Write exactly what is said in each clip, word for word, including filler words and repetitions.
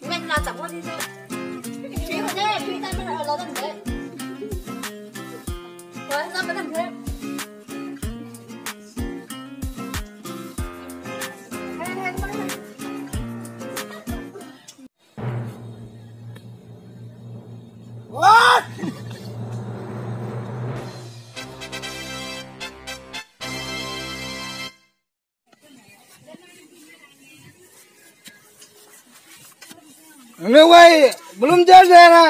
Mei na chap ho di se. Phi ho de, phi tai mana lo dan de. Wa na mana de. Hey, hey, hey. What? Nang wai, belum jar de na.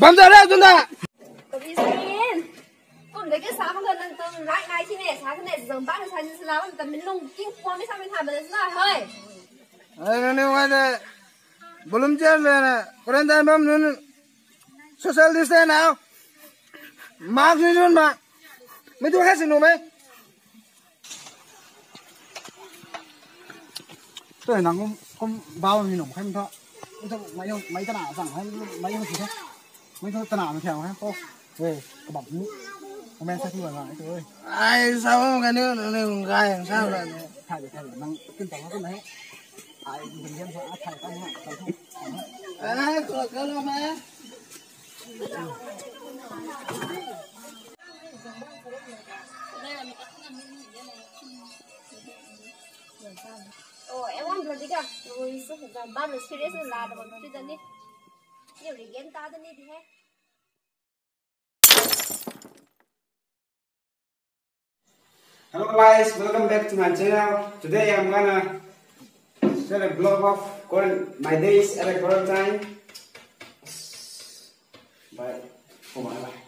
Bam jar de tunda. Kabi sin. Kum de ke sa khang nang tuang rai nai si ne, sa khang ne, zang ba sa ni sala, ta min lung king kuam mi sa min ha ba de sala, hoi. Ai, nang wai de. Belum jar de na. Quarantine bam nunc. Social distance now. Mask ni run ma. Mei tu hai sinu mei. Tui nang kum, kum bau ni nung khai mei thu. Mei thu mei, mei tana sang khai, mei thu si the. Mei thu tana mei thiang khai. Oh. Hey, kabam ni. Comment sa thi ba na, tu, oi. Ai, sa bam ka ni, ni, ni, gai, sa bam. Thai, thai, nang kin tang ko na. Ai, kin kin sa, thai, thai, thai. Ai, ko ka lo ma. Oh, everyone bloody ka. Oh, isu ka ban serious na la da ban ti da ni. Ni regain ta da ni di hai. Hello guys, welcome back to my channel. Today I'm gonna share a vlog of quarant-, my days at a quarantine. Bye. Oh, bye bye.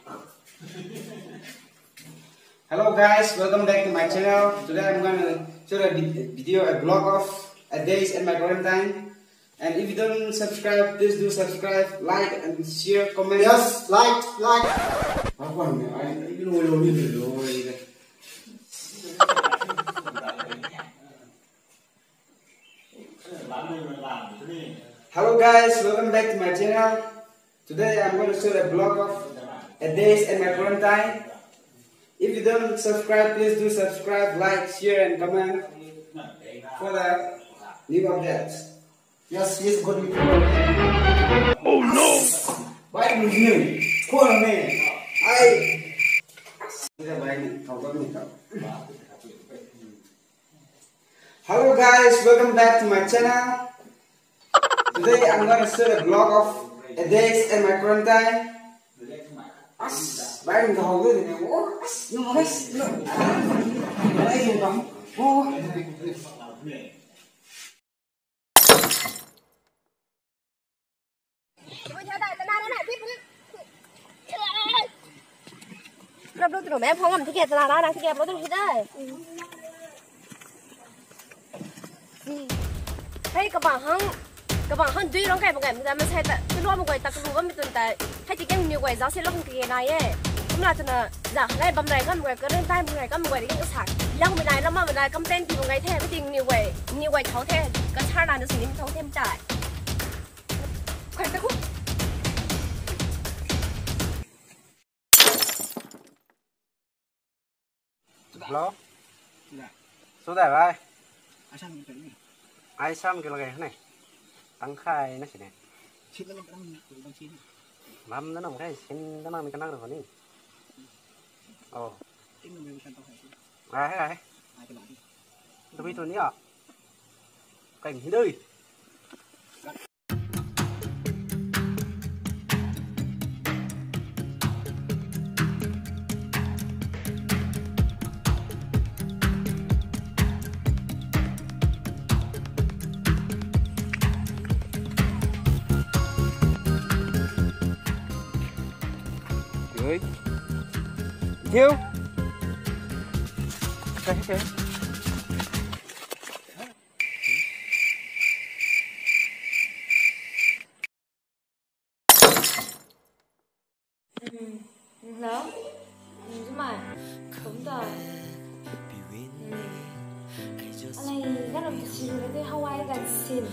Hello guys, welcome back to my channel. Today I'm gonna share a vid-, video, a vlog of a days at my quarantine. And if you don't subscribe, please do subscribe, like and share, comment. Yes, like, like. Apa ni? Ai, ini lo, lo, ni lo, lo, ni. Hello guys, welcome back to my channel. Today I'm gonna shoot a vlog of a days in my quarantine. If you don't subscribe, please do subscribe, like, share and comment for the new updates. Yes, yes, good. Oh no! Why do you? Call me. I. Hello guys, welcome back to my channel. Today I'm gonna shoot a vlog of a days in my quarantine. As, bhai, nang thau de ni. Oh, as, no, as, no. Ai, bam. Oh. Rap lu tu mei phone am tike tana na tike lu tu hidai. Hei kabang hang, kabang hang dui rong kai bang kai mei ta masai ta tu lu am guay ta kalu bam tun ta. Hei tike niw guay zau se lou kung tike nai e. Kumna tuna za ngai bam rai kam guay, quarantine bam rai kam guay ri sa. Lang mei nai, lam mei nai, complain ti bam gai the, mei ting niw guay, niw guay thau the, kan char na na sini thau the mchai. Kwan ta ku. Hello? Sudai. Sudai bhai. Ai sam ke lagai. Ai sam ke lagai ne. Tang khai na sini. Sit na lang tang ni, tang sit. Mam na nam khai, sin na nam ka nang ro ni. Oh. Ting na mei san tang khai. Ai, ai. Ai ka la ni. Tapi tu ni ah. Kai ni doi. Ui. Thiu. Okay, okay. Hello? Zumai. Kum ta. Alai, ganam tu si le de Hawaii gan sin.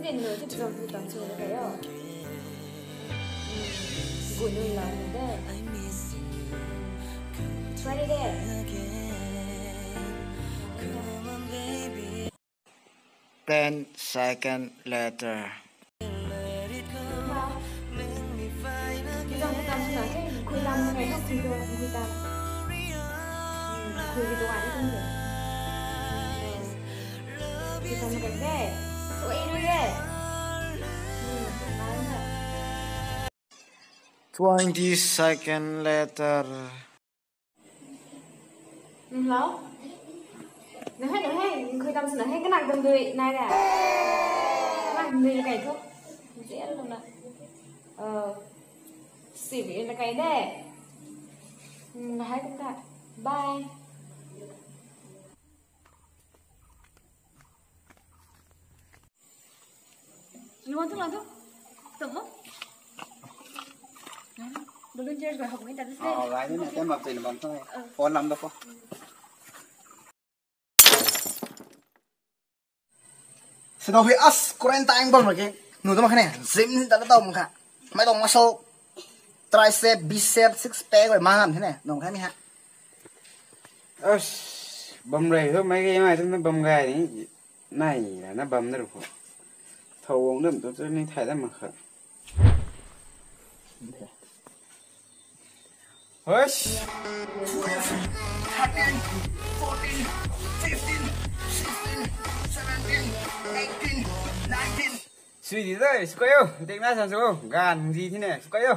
Din lo ti zam tu tan chu le yo. Gunun la de. Try it again. Ten second later. Twenty second later. Hello? Nang hei, nang hei, nang khui tam sw nang hei, kanak dam dui nai de. Kanak dam dui na kai thu. Nzian lou na. Uh, sibi na kai de. Hmm, nang hei kum ta. Bye. Nunc tu la tu. Tum mo? Volunteers bai hok ni ta tu se. Oh, right, ni tem bam tin bam tu. Phone number ko. Sida hui as quarantine bam lagi. Nu tu ma kha ne. Gym ta ta tum kha. Mai tuang muscle, tricep, bicep, six pack bai ma ngam the ne. Nung kha ni ha. As bam rei tu mai ge mai tu na bam gai ni. Nai la na bam na ru ko. Thau wang dam tu tu ni thai dam ma kha. Hosh. Thirteen, fourteen, fifteen, sixteen, seventeen, eighteen, nineteen. Sui di dai, square yo. Tek na san su. Gan di thi ne, square yo.